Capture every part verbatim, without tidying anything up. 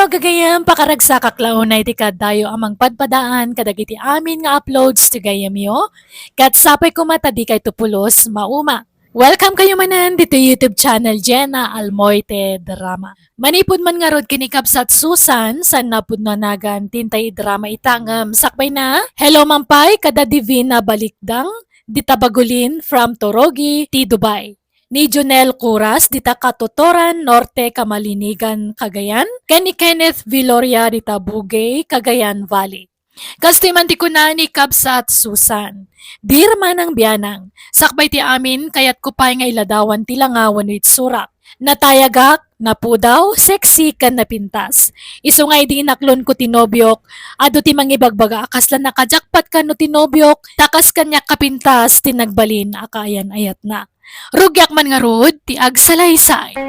Gagayem, pakaragsakak la unay ti kaadayo a mangpadpadaan kadagiti amin nga uploads ti gayyemyo, ket sapay koma ta dikayto pulos mauma. Welcome kayo manen ditoy YouTube channel Jenna Almoite Drama. Manipud man ngarud ken ni Kabsat Susan, saan napudno a nagan ti intay idrama ita ngem sakbay na. Hello man pay kada Divina Balikdang, dita Bagulin from Torogi, ti Dubai. Ni Jonel Curas, dita Katotoran, Norte, Kamalinigan, Cagayan. Ken ni Kenneth Viloria, dita Bugey, Cagayan Valley. Kastoy man ti kuna ni Kabsat Susan, "Dear Manang Bianang, sakbay ti amin, kayatko pay nga iladawan ti langa wenno itsurak. Natayagak, napudaw, sexy, ken napintas. Isu nga idi inaklonko ti nobiok, adu ti mangibagbaga a kasla nakajakpat kano ti nobiok, ta kas kaniak kapintas ti nagbalin a kaayan-ayatna." Rugiak man ngarud ti agsalaysay.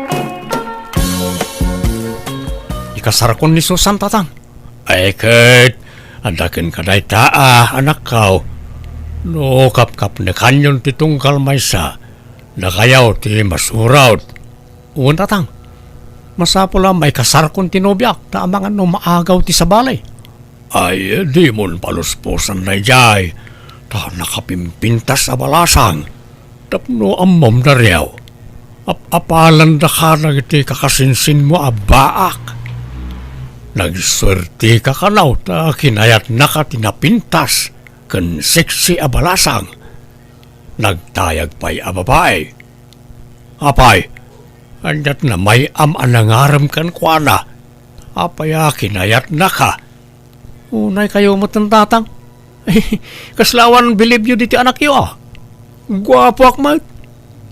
Ikasarkon ni Susan, tatang. Ay ket, adda kenka dayta a, anakko. No kapkapnekanyon ti tunggal maysa, dakayo ti masurot. Wen, tatang. Masapul a maikasarkon ti nobiak, ta amangan no maagaw ti sabali. Ay, dimon palusposan daydiay, ta nakapimpintas a balasang. Tapno ammom, Dario, ap-apalandaka dagiti kakasinsinmo a baak. Nagsuertika kano ta kinayatnaka ti napintas ken sexy a balasang. Nagtayag pay a babai. Apay, aniat na may-am a nangarem kenkuana? Apay a kinayatnaka? Unay kayo met, tatang. Kasla awan bilibyo diti anakyo, a? Guapoak met.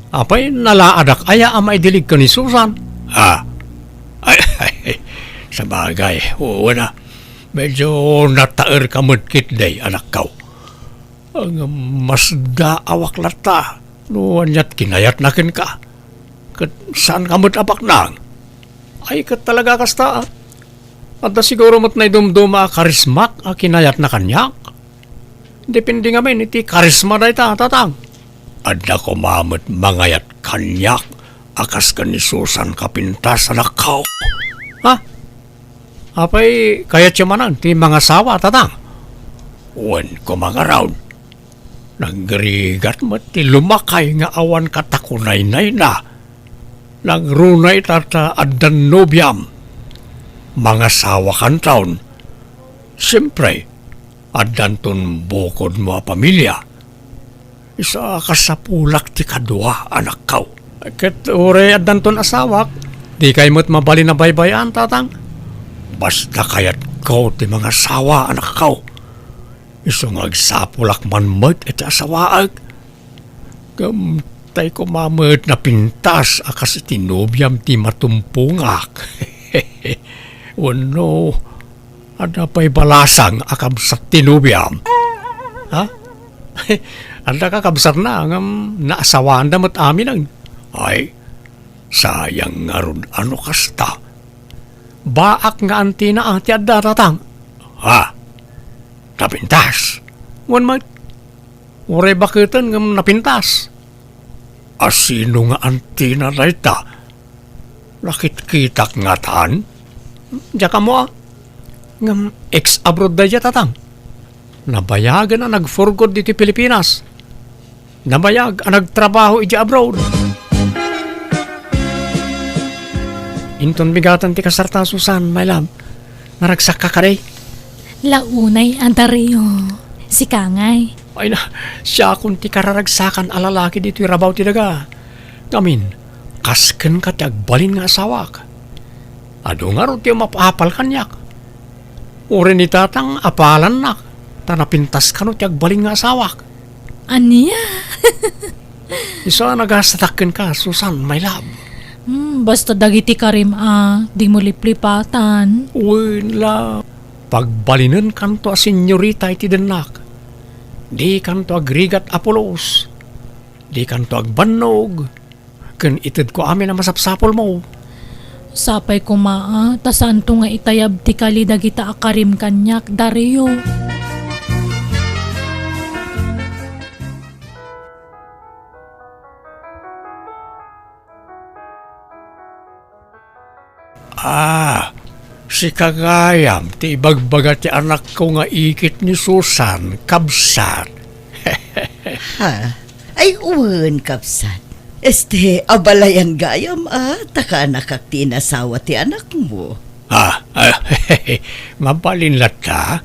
Apay, nalaadak aya a maidilig ken ni Susan? Ah. Ay, ay, ay. Sabagay, wen a. Medyo nataerka met ketdi, anakko. Ngem masdaawak latta no aniat kinayatna kenka. Ket saanka met a baknang. Ay, ket talaga kasta, a. Adda siguro met naidumduma a karismak a kinayatna kaniak. Depende ngamin iti karisma dayta, tatang. Adda koma met mangayat kaniak a kas ken ni Susan kapintas, anakko. Ha? Apay, kayatyo manen ti mangasawa, tatang? Wen koma ngarud. Nagrigat met ti lumakay nga awan katakunaynayna. Nagruna ita ta addan nobiam. Mangasawakanton. Siempre, addanton bukodmo a pamilia. Isu a kasapulak ti kadua, anakko. Ket uray addanton asawak, dikay met mabalin a baybay-an, tatang. Basta kayatko ti mangasawa, anakko. Isu nga agsapulak man met iti asawaek. Ngem tay koma met napintas a kas iti nobiam ti matumpongak. Wenno, adda pay balasang a kabsat ti nobiam? Ha? Adda kakabsatna, ngem naasawaanda met aminen. Ay, sayang ngarud a no kasta. Baak nga antina a ti adda, tatang. Ha? Napintas? Wen met. Uray baketen ngem napintas. A sino nga antina dayta? Nakitkitak ngatan? Diak ammo a. Ngem ex-abroad daydiay, tatang. Nabayagen a nag-for good ditoy Pilipinas. Nabayag a nagtrabaho idiay abroad. Inton bigaten ti kasarta, Susan, my love. Naragsakka kadi? La unay a, Dario. Sika ngay. Ay na, siakon ti kararagsakan a lalaki ditoy rabaw ti daga. Ngamin, kas kenka ti agbalin nga asawak. Adu ngarud ti umap-apal kaniak. Uray ni tatang apalannak, ta napintas kano ti agbalin nga asawak. Ania? Isu a nagastatak kenka, Susan, my love. Hmm, basta dagiti karim a, dimo liplipatan. Wen la, pagbalinenkanto a senyorita iti dennak. Dikanto agrigat a pulos. Dikanto agbannog. Ken itedko amin a masapsapulmo. Sapay koma a, ta saanto nga itayab ti kali dagita a karim kaniak, Dario. Ah, Sika gayam ti ibagbaga ti anakko nga ikit ni Susan, kabsat. Ha? Ay, wen, kabsat. Este, abalayan gayam, a, ta kaanakak ti inasawa ti anakmo. Ah, ah, mabalin latta?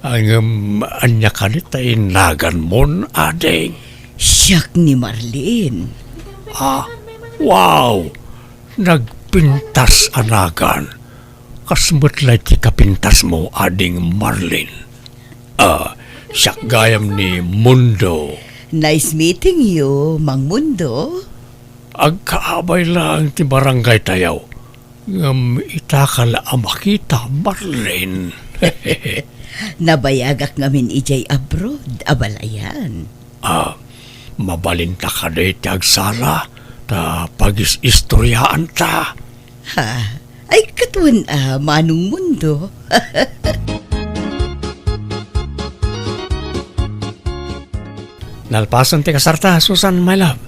Ngem ania kadi ti naganmon, ading? Siak ni Marlene. Ah, wow! Nagpintas a nagan. Kas met lay ti kapintasmo, ading Marlene. Ah, siak gayam ni Mundo. Nice meeting you, Mang Mundo. Agkaabay laeng ti barangay tayo. Ngem itaka la a makita, Marlene. Nabayagak ngamin idiay abroad, abalayan. Ah, mabalinta kadi ti agsala, ta pagis-istoryaanta. Ha? Ay, ket wen a, Manong Mundo. Nalpasen ti kasarta, Susan, my love.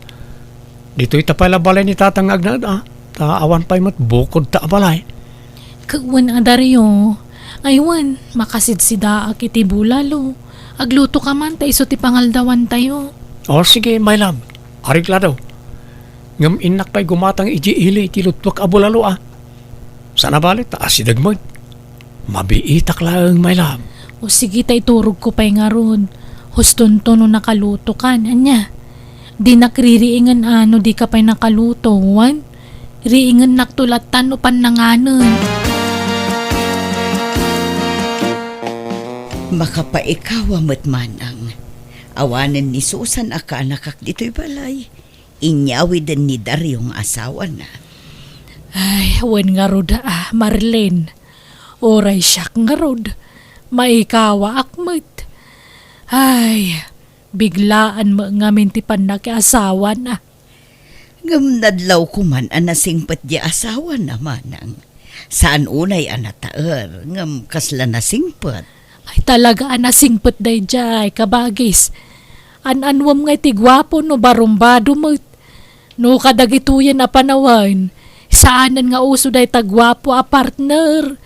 Ditoy ta pay la balay ni Tatang nga agnaed, a. Ta awan pay met bukod ta a balay. Ket wen a, Dario. Ay wen, makasidsidaak iti bulalo. Agluto ka man ta isu ti pangaldawantayo. O, sige, my love. Areglado. Ngem innak pay gumatang idiay ili iti luttuak a bulalo, a. Saan a bale ta asideg met. Mabiitak laeng, my love. O sige, ta iturogko pay ngarud. Hustonto no nakalutokan. Ania? Dinak ririingen a no dika pay nakaluto, wen? Riingennakto latta no pannanganen. Makapaikawa met, Manang. Awanen ni Susan a kaanakak ditoy balay. Inyawiden ni Dario nga asawana. Ay, wen ngarud a, Marlene. Uray siak ngarud, maikawaak met. Ay, biglaan met ngamin ti pannakiasawana. Ngem nadlawko man a nasingpet diay asawana, Manang. Saan unay a nataer, ngem kasla nasingpet. Ay, talaga a nasingpet daydiay, kabagis. An-annuem nga iti guapo no barumbado met. No kadagitoyen a panawen, saanen nga uso dayta guapo a partner.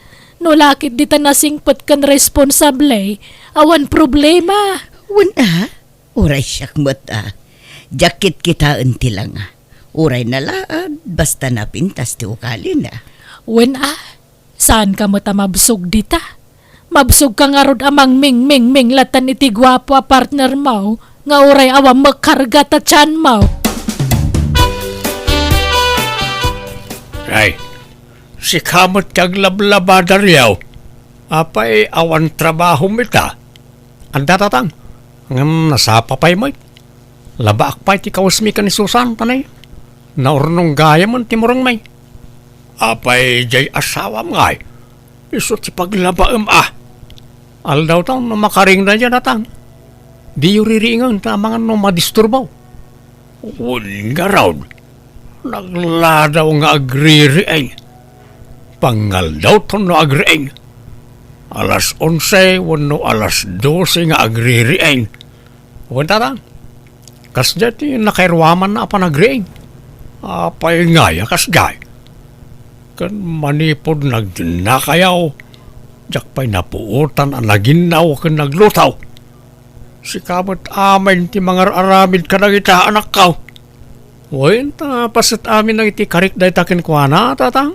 No la ket dita nasingpet ken responsable, awan problema. Wen a, uray siak met a. Diak kitkitaen ti langa. Uray nalaad, basta napintas ti ugalina. Wen a, saanka met a mabsog dita. Mabsogka ngarud a mangmingmingming latan iti guapo a partnermo nga uray awan met karga ta tianmo. Ay, sika met ti aglablaba, Dario. Apay, awan trabahom ita? Adda, Tatang. Ngem nasapa pay met. Labaak pay ti kawesmi ken ni Susan, tanay. Naurnong gayamen ti murengmi. Apay, diay asawam ngay? Isu ti paglabaem a. Aldawtayo no makaring daydiay, Tatang. Diyo ririingen ta amangan no madisturbo. Wen ngarud, nagladaw nga agririing. Pangaldawton no agriing. Alas onse wenno alas dose nga agririing. Wen, Tatang, kasdiay ti nakairuamanna a panagriing. Apay ngay a kasdiay? Ken manipud nagdennakayo, diak pay napuotan a naginnaw ken nagluto. Sika met amin ti mangar-aramid kadagita, anakko. Wen, ta paset amin dagiti karik dayta kenkuana, Tatang?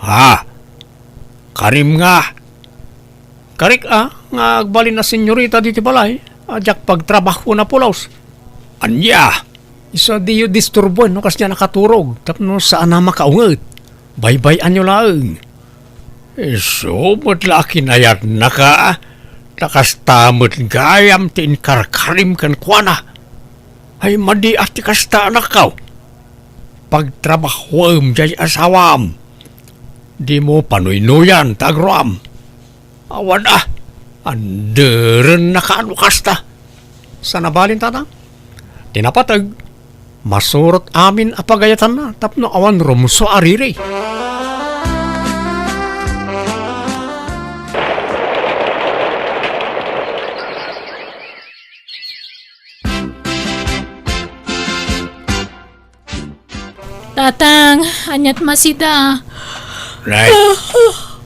Ha? Karim nga? Karik a, nga agbalin a senyorita ditoy balay, a diak pagtrabahuena pulos. Ania? Isu a diyo disturboen no kasdiay a nakaturog tapno saanna makaunget. Baybay-anyo laeng. Isu met la a kinayatnaka, ta kasta met gayam ti inkarkarim kenkuana. Ay, madi a ti kasta, anakko. Pagtrabahuem diay asawam. Dimo panuynuyan ta agruam. Awan a, anderennaka no kasta. Saan a balin, Tatang? Ti napateg, masurot amin a pagayatanna tapno awan rumsua a riri. Tatang, aniat masida? Nay.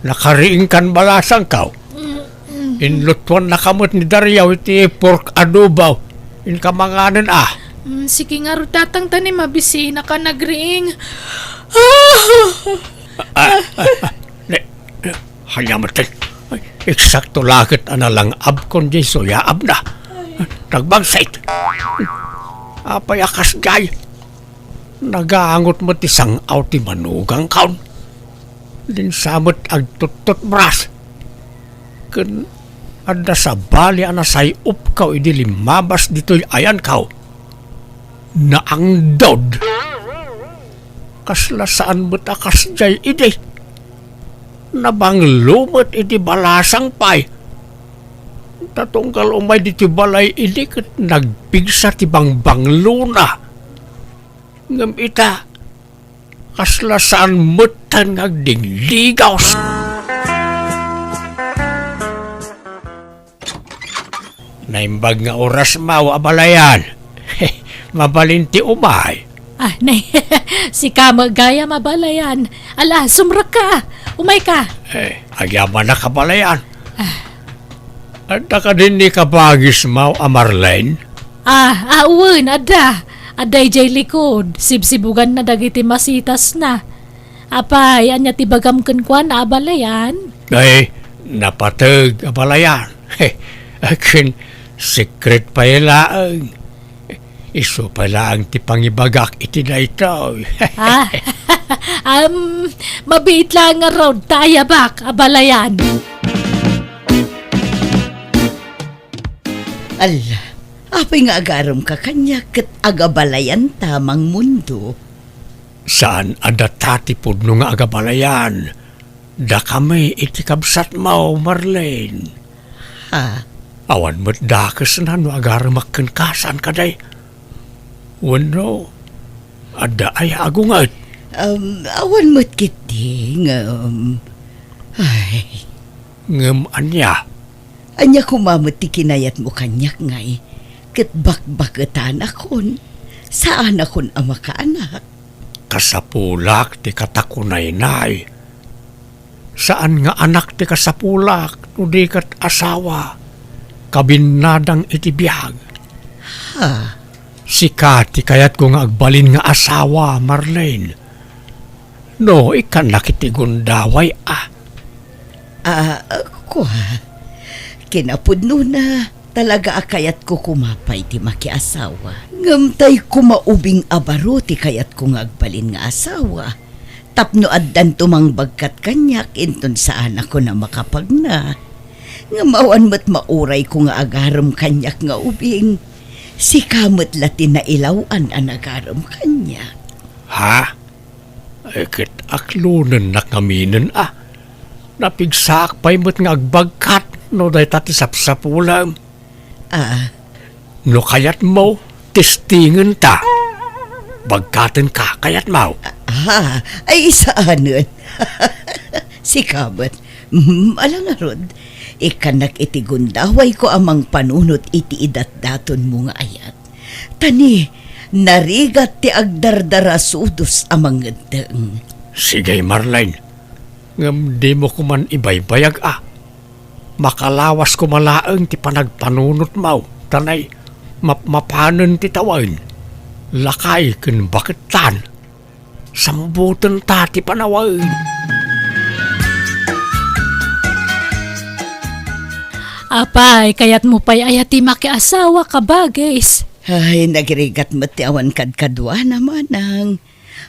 Nakariingkan balasangko. Mm, mm. Inlutuannaka met ni Dario iti pork adobo. Inka manganen a. Mm, sige ngarud, Tatang, ta ni mabisinaka nagriing. Ah! Ah, ah, ah, ne, ania met, ay, eksakto la ket a nalangabkon diay suyaabna. Nagbagsit. Apay a kasdiay? Nagangot met ti sang-aw ti manugangkon. Dinsa met agtuttutbras. Ken adda sabali a nasay-opko idi limmabas ditoy ayanko. Naangdod. Kasla saan met a kasdiay idi. Nabanglo met iti balasang pay. Ta tunggal umay ditoy balay idi ket nagpigsa ti bangbanglona. Ngem ita, kasla saan metten nga agdingligaw. Naimbag nga orasmo, abalayan. Mabalin ti umay. Ah, nay, sika met gayam, abalayan. Ala, sumrekka. Umayka. Eh, agyamanak, abalayan. Ah. Adda kadin ni kabagismo a Marlene? Ah, ah, wen, adda. Adda idiay likod. Sibsibuganna dagiti masitasna. Apay, ania ti bagam kenkuana, abalayan? Ay, napateg, abalayan. Akin, secret pay laeng. Isu pay laeng ti pangibagak iti daytoy. Ah, am, mabiit laeng ngarud ta ayabak, abalayan. Alla, apay nga agaremka kaniak ket agabalayanta, Mangmundo? Saan a data ti pudno nga agabalayan. Dakami iti kabsatmo, Marlene. Ha? Awan met dakesna no agaremak kenka, saan kadi? Wenno, adda aya a gunget? Um, awan met ketdi, ngem, ay. Ngem ania? Ania koma met ti kinayatmo kaniak, ngay? Ket bakbaketanakon, saanakon a makaanak. Kasapulak ti katakunaynay. Saan nga anak ti kasapulak, no di ket asawa, kabinnadang iti biag. Ha? Sika ti kayatko nga agbalin nga asawa, Marlene. No, ikkannak iti gundaway a. Ah, kua, kinapudnona, talaga a kayatko koma pay ti makiasawa. Ngem tay koma ubing a baro ti kayatko nga agbalin nga asawa. Tapno addanto mangbagkat kaniak inton saanakon a makapagna. Ngem awan met maurayko nga agarem kaniak nga ubing. Sika met la ti nailaw-an a nagarem kaniak. Ha? Eh, ket aklonennak ngaminen a. Napigsaak pay met nga agbagkat no dayta ti sapsapulem. Ah. No kayatmo, testingenta. Bagkatenka, kayatmo? Ah, ay, saanen. Sika met. Mm, ala ngarud, ikkannak iti gundawayko a mangpanunot iti idatdatonmo nga ayat. Ta ni, narigat ti agdardarasudos a mangeddeng. Sige, Marlene. Ngem dimo koman ibaybayag a. Makalawas koma laeng ti panagpanunotmo, ta nay, mapmapanen ti tawen. Lakay ken bakettan. Sambutenta ti panawen. Apay, kayatmo pay aya ti makiasawa, kabagis? Ay, nagrigat met ti awan kadkaduana, manang.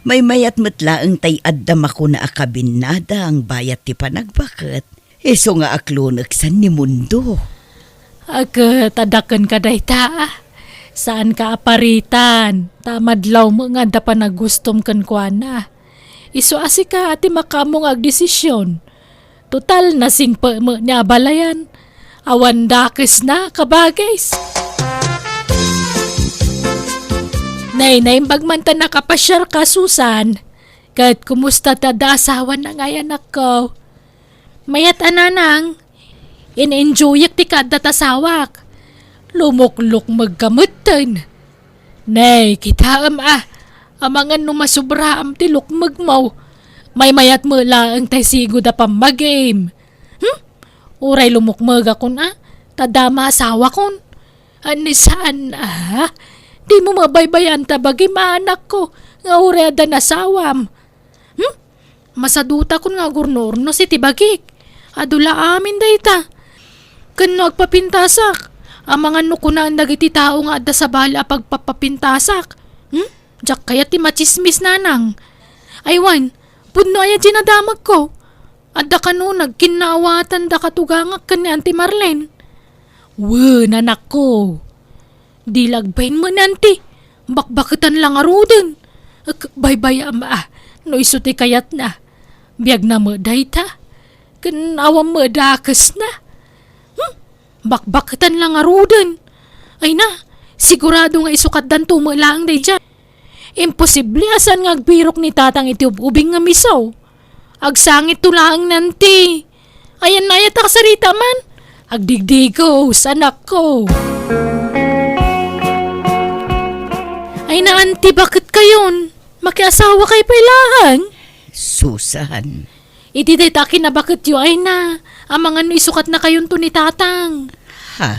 Maymayat met laeng tay adda makuna a kabinnadang bayat ti panagbaket. Isu nga akloneksan ni Mundo. Ket adda kenka dayta, a. Saanka a paritan, ta madlawmo nga adda panagustom kenkuana. Isu a sika a ti makaammo nga agdesisyon. Total, nasingpetmo ni abalayan. Awan dakesna, kabagis. Nay, naimbag man ta nakapasiarka, Susan. Ket kumusta ti adda asawan nga ayanakko? Mayat a, nanang. In-enjoyak ti kaadda ta asawak. Lumuklukmegka metten. Nay, kitaem a, amangan no masubraam ti lukmegmo. Maymayat met laeng tay sigud a pammagim. Hmm? Uray lumukmegakon a, ta dama asawakon. Ani saan a? Dimo mabaybayan ta bagim, anakko, nga uray addan asawam. Hmm? Masadutakon nga agurno-urnos iti bagik. Adu la amin dayta. Ken no agpapintasak, amangan no kunaan dagiti tao nga adda sabali a pagpapapintasak. Hmm? Diak kayat ti machismis, nanang. Ay wen, pudno aya ti nadamagko. Adda kano nagkinnaawatan da katugangak ken ni Auntie Marlene. Wen, anakko. Di la agbain met ni Auntie. Bakbaketan la ngaruden. Ek, baybayam a, no isu ti kayatna. Biagna met dayta. Ken awan met dakesna. Hmm? Bakbaketan la ngaruden. Ay na, sigurado nga isukatdanto met laeng daydiay. Imposible a saan nga agbirok ni Tatang iti ub-ubing nga miso. Agsangitto laeng ni Auntie. Ayan na aya ta kasarita man. Agdigdigos, anakko. Ay na, Auntie, baket kayon? Makiasawa kay pay laeng? Susan. Iti dayta a kinabaketyo ay na, amangan no isukatnakayonto ni Tatang. Ha?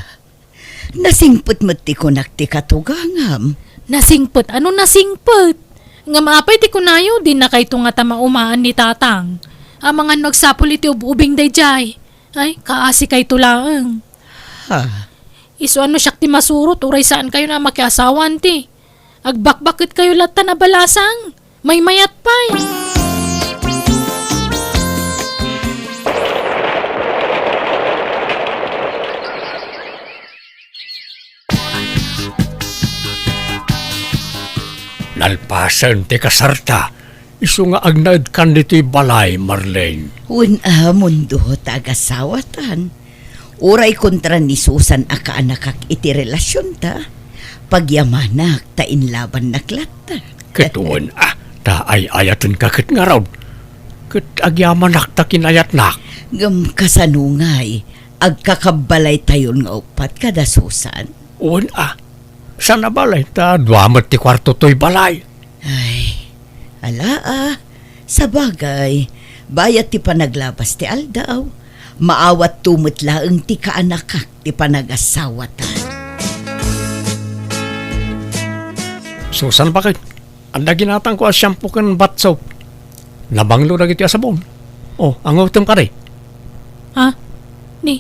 Nasingpet met ti kunak ti katugangam. Nasingpet? Ano nasingpet? Ngem apay ti kunayo, dinakayto ngata maumaan ni Tatang. Amangan no agsapul iti ub-ubing daydiay. Ay, kaasikayto laeng. Ha? Isu a no siak ti masurot, uray saan kayo na makiasawa, Auntie. Agbakbaket kayo latta a balasang. Maymayat pay. Nalpasen ti kasarta, isu nga agnaedkan ditoy balay, Marlene. Wen a, Mundo, ta agasawatan. Uray kontra ni Susan a kaanakak iti relasionta, pagyamanak ta inlabannak latta. Ket wen a, ta ay-ayatenka ket ngarud. Ket agyamanak ta kinayatnak. Ngem kasano ngay, agkakabbalaytayon nga uppat kada Susan? Wen a, saan a balay, ta dua met ti kuarto toy balay. Ay, ala a, sabagay, bayat ti panaglabas ti aldaw, maawatto met laeng ti kaanakak ti panagasawatan. Susan, baket? Adda ginatangko a shampoo ken bath soap. Nabanglo dagiti a sabon. O, angutem kadi. Ha? Ni,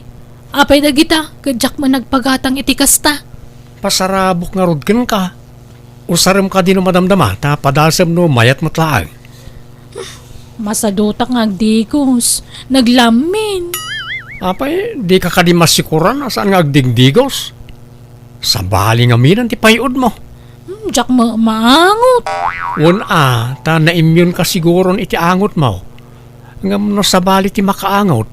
apay dagita, ket diak man nagpagatang iti kasta. Pasarabok ngarud kenka. Usarem kadi no madamdama, ta padasem no mayat met laeng. Masadutak nga agdigos. Naglamin. Apay, dika kadi masikuran a saan nga agdigdigos? Sabali ngamin ti pay-odmo. Hmm, diak ma-, maangot. Wen a, ta naimyonka siguron iti angotmo. Ngem no sabali ti makaangot,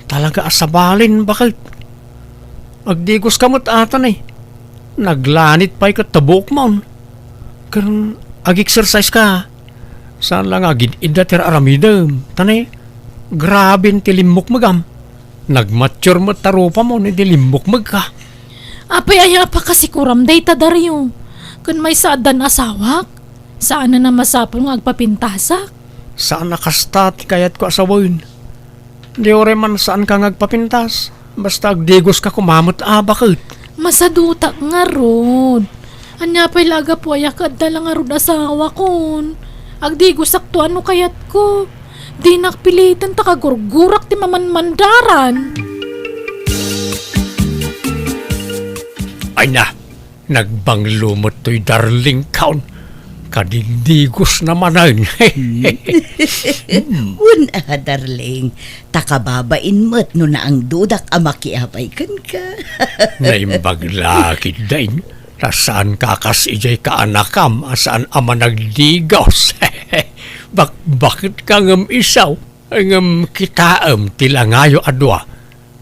talaga a sabalin, baket? Agdigoska met ata ni. Naglanit pay ket ta buokmon. Ken ag-exercise ka. Saan la nga agid-idda ti ar-aramidem. Ta ni, graben ti limmukmegam. Nagmature met ta rupamon idi limmukmegka. Apay aya a pakasikuram dayta, Dario? Ken maysa addan asawak? Saan a masapul nga agpapintasak? Saan a kasta ti kayatko a sawen. Di uray man saanka nga agpapintas. Basta agdigoska koma met a, baket? Masadutak ngarud. Ania pay la a gapu aya ket adda la ngarud asawakon? Agdigosakto a no kayatko. Dinak piliten ta kagurgurak ti mamanmandaran. Ay na, nagbanglo met toy darling kaon. Kadigdigos na manen. Wen a, darling, ta kababain met no naangdudak a makiabay kenka. Naimbag la ketdin. Ta saanka a kas idiay kaanakam a saan a managdigos. Bakbaketka ngem isu, ngem kitaem ti langayo a dua.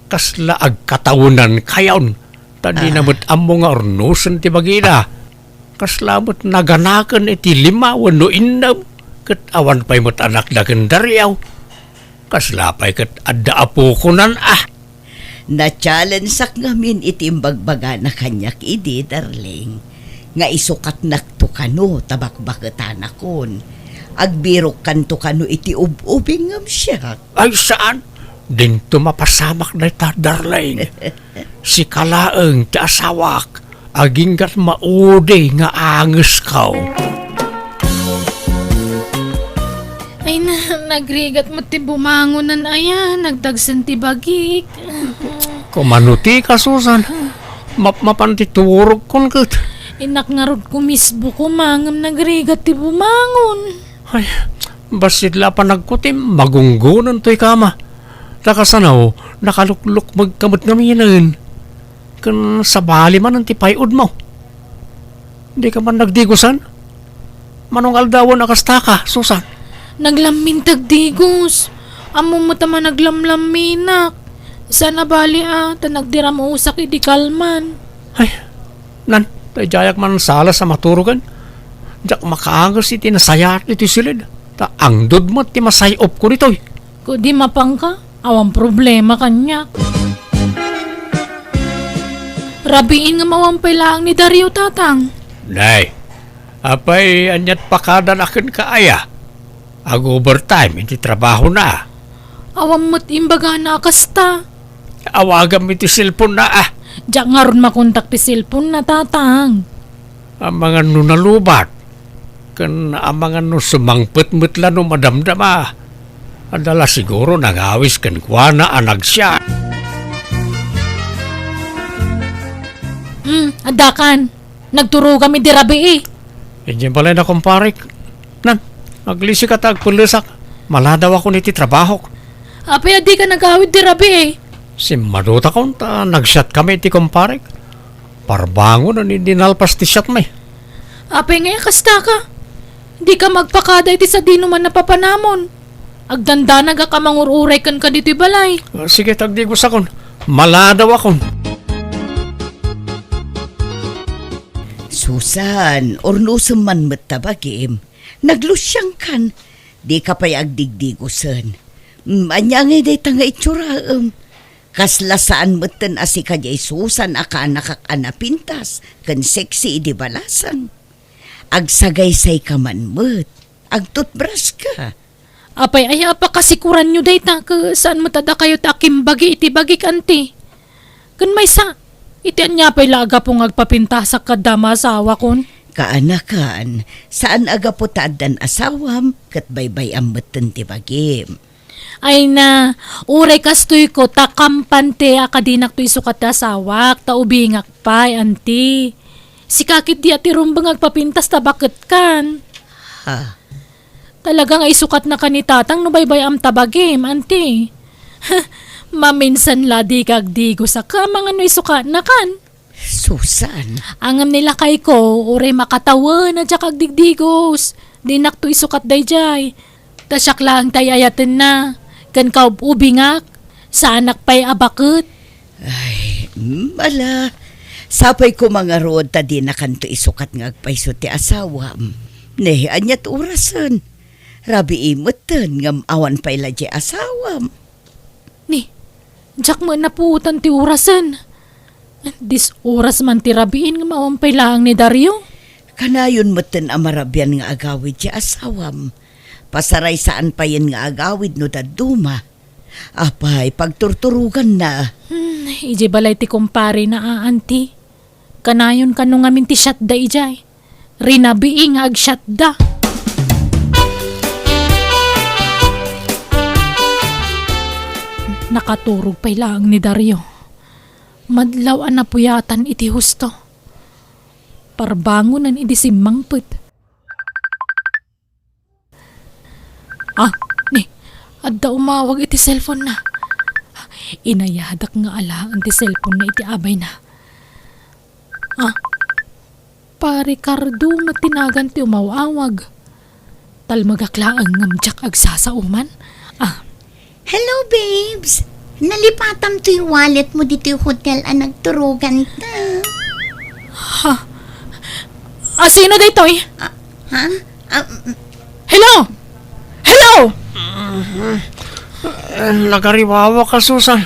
Kasla agkatawenankayon, ta dina met ammo nga urnosen ti bagina. Kasla met naganaken iti lima wenno innem, ket awan pay met anakda ken Dario. Kasla pay ket adda apokonan a. Na-challengeak ngamin iti imbagbagana kaniak idi, darling, nga isukatnakto kano ta bakbaketanakon. Agbirokkanto kano iti ub-ubing ngem siak. Ay, saan? Dinto mapasamak dayta, darling. Sika laeng ti asawak. Agingga't maudi nga angesko. Ay na, nagrigat met ti bumangonan aya, nagdagsen ti bagik. Kumano ti ka, Susan? Mapmapan ti turogkon ket. Innak ngarud kumisbo koma ngem nagrigat ti bumangon. Ay, bassit la a panagkutim, magunggonan toy kama. Ta kasano, nakaluklukmegka met ngaminen. Ken sabali manen ti pay-odmo. Dika man nagdigosan? Mano nga aldawen a kastaka, Susan? Naglammin ti agdigos. Ammom met a managlamlamminak. Saan a bali a, ta nagdiramusak idi kalman. Ay, nan, daydiayak man salas a maturogen. Diak makaanges iti nasayaat iti siled. Ta angdud met ti masay-opko ditoy. Kudi mapanka, awan problema kaniak. Rabiin ngem awan pay laeng ni Dario, Tatang. Nay, apay ania't pakadanak kenka aya? Ag-overtime iti trabahona. Awan met imbagana a kasta. Awagam iti cellphone-na, a. Diak ngarud makontak ti cellphone-na, Tatang. Amangan no nalubat, ken amangan no sumangpet met la no madamdama. Adda la siguro nangawis kenkuana a nagsiat. Hmm, addakan. Nagturogam idi rabii. Idiay balayna, kumparek. Nan, aglisika ta agpellesak. Maladawakon iti trabahok. Apay a dika nagawid idi rabii? Simmadutakon ta nagsiatkami iti kumparek. Parbangonen idi nalpas ti siatmi. Apay ngay a kastaka? Dika magpakada iti sadinoman a papanamon. Agdandanagak a mangur-uray kenka ditoy balay. Ah, sige, tagdigosakon. Maladawakon. Susan, urnosem man met ta bagim. Naglusiangkan. Dika pay agdigdigosen. Mm, ania ngay dayta nga itsuraem? Kasla saan metten a sika diay Susan a kaanakak a napintas ken sexy idi balasang. Agsagaysayka man met. Agtutbraska. Apay aya a pakasikuranyo dayta, ket saan met a dakayo ti akimbagi iti bagik, anti? Ken maysa, iti ania pay la a gapu nga agpapintasak kadda maasawakon? Kaanakan, saan a gapu ta addan asawam, ket baybay-am metten ti bagim. Ay na, uray kastoyko, ta kampante a kadinakto isukat ti asawak, ta ubingak pay, anti. Sika ketdi a ti rumbeng agpapintas ta baketkan. Ha? Talaga nga isukatnaka ni Tatang no baybay-am ta bagim, anti. Maminsan la dika agdigosak, amangan no isukatnakan. Susan. Ngem ni lakayko, uray makatawen a diak agdigdigos. Dinakto isukat daydiay. Ta siak laeng ti ay-ayatenna. Ken kaub-ubingak, saanak pay a baket. Ay, mm, ala. Sapay koma ngarud ta dinakanto isukat nga agpayso ti asawam. Ne, ania't orasen? Rabii metten ngem awan pay la diay asawam. Ni, diak met napuotan ti orasen. Dis oras man ti rabiin ngem awan pay laeng ni Dario. Kanayon metten a marabian nga agawid ti asawam. Pasaray saan payen nga agawid no dadduma. Apay, pagturturoganna. Hmm, idiay balay ti kumparena a, anti. Kanayon kano ngamin ti siatda idiay. Rinabii nga agsiatda. Nakaturog pay laeng ni Dario. Madlaw a napuyatan iti husto. Parbangonen idi simmangpet. Ah, ni, adda umawag iti cellphone-na. Inayadak nga alaen ti cellphone-na iti abayna. Ah, Pare Cardo met ti nagan ti umaw-awag. Talmagak laeng ngem diak agsasaoman. Ah, Hello, babes. Nalipatam toy wallet mo ditoy hotel a nagturoganta. Ha? A, sino daytoy? Ah, ha? Ah, mm. Hello? Hello? Eh, nagariwawaka, Susan.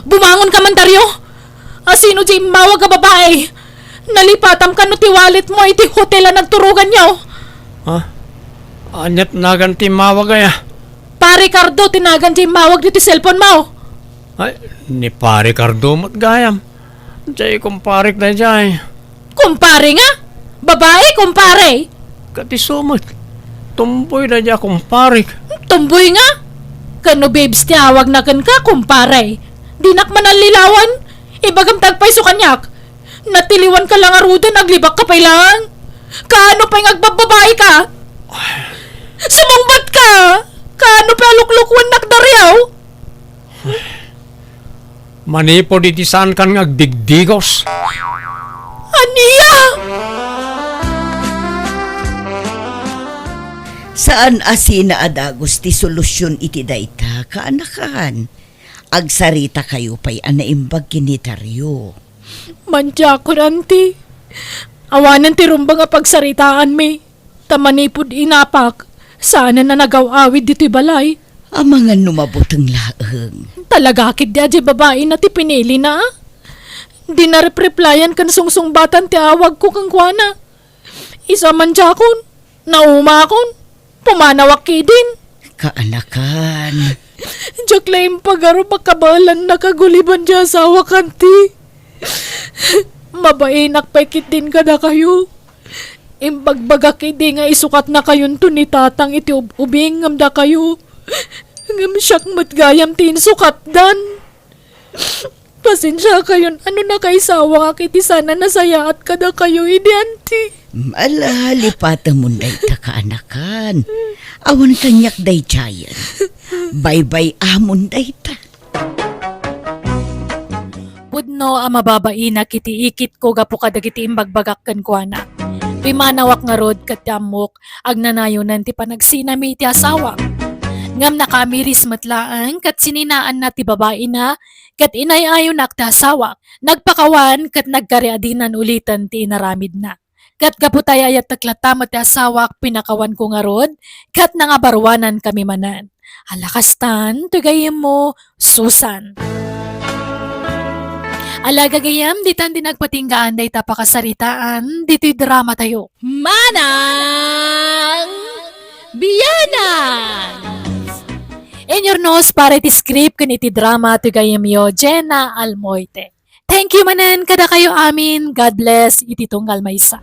Bumangonka man, Dario. A, sino diay immawag a babai? Nalipatam kano ti wallet mo iti hotel a nagturoganyo? Ha? Aniat nagan ti immawag aya? Pare Cardo ti nagan ti immawag ditoy cellphone mo. Ay, ni Pare Cardo met gayam. Diay kumparek daydiay. Kumpare nga? Babae, kumpare? Ket isu met. Tomboy daydiay a kumparek. Tomboy nga? Ken no babes ti awagna kenka, kumpare. Dinak manallilawan. Ibagam ti agpayso kaniak. Natiliwanka la ngaruden, aglibakka pay laeng. Kaano pay nga agbabbabaika? Sumungbatka! Kaano pay a luklukuennak dariaw? Manipud iti saankan nga agdigdigos. Ania? Saan a sina a dagus ti solusion iti dayta, kaanakan. Agsaritakayo pay a naimbag ken ni Dario. Mantiakon, Auntie. Awanen ti rumbeng a pagsaritaanmi. Ta manipud inapak, saanen a nagaw-awid ditoy balay. Amangan no mabuteng laeng. Talaga ketdi a diay babaina ti pinilina? Dina rep-replyan ken sungsungbatan ti awagko kenkuana. Isu a mantiakon, naumakon, pumanawak ketdin. Kaanakan. Diak la impagarup a kabaelan a kaguliban ti asawak, Auntie. Mabainak pay ketdin kadakayo. Imbagbagak idi nga isukatnakayonto ni Tatang iti ub-ubing ngem dakayo. Ngem siak met gayam ti insukatdan. Pasensiakayon a no nakaisawangak iti saan a nasayaat kadakayo idi, Auntie. Ala, lipatemon dayta, kaanakan. Awan kaniak daydiayen. Baybay-amon dayta. Pudno a mababainak iti ikitko gapu kadagiti imbagbagak kenkuana. Pimanawak ngarud ket ti ammok, agnanayonen ti panagsinami iti asawak. Ngem nakamiris met laeng ket sininaanna ti babaina ket inay-ayonak ti asawak. Nagpakawan ket nagkariadinan uliten ti inaramidna. Ket gapu ta ay-ayattek latta met ti asawak, pinakawanko ngarud, ket nangabaruanankami manen. Ala kastan, ti gayyemmo, Susan. Ala gagayyem, ditan ti nagpatinggaan dayta pakasaritaan, ditoy dramatayo. Manang Bianang! Inyurnos para iti script ken iti drama ti gayyemyo, Jenna Almoite. Thank you manen kadakayo amin. God bless iti tunggal maysa.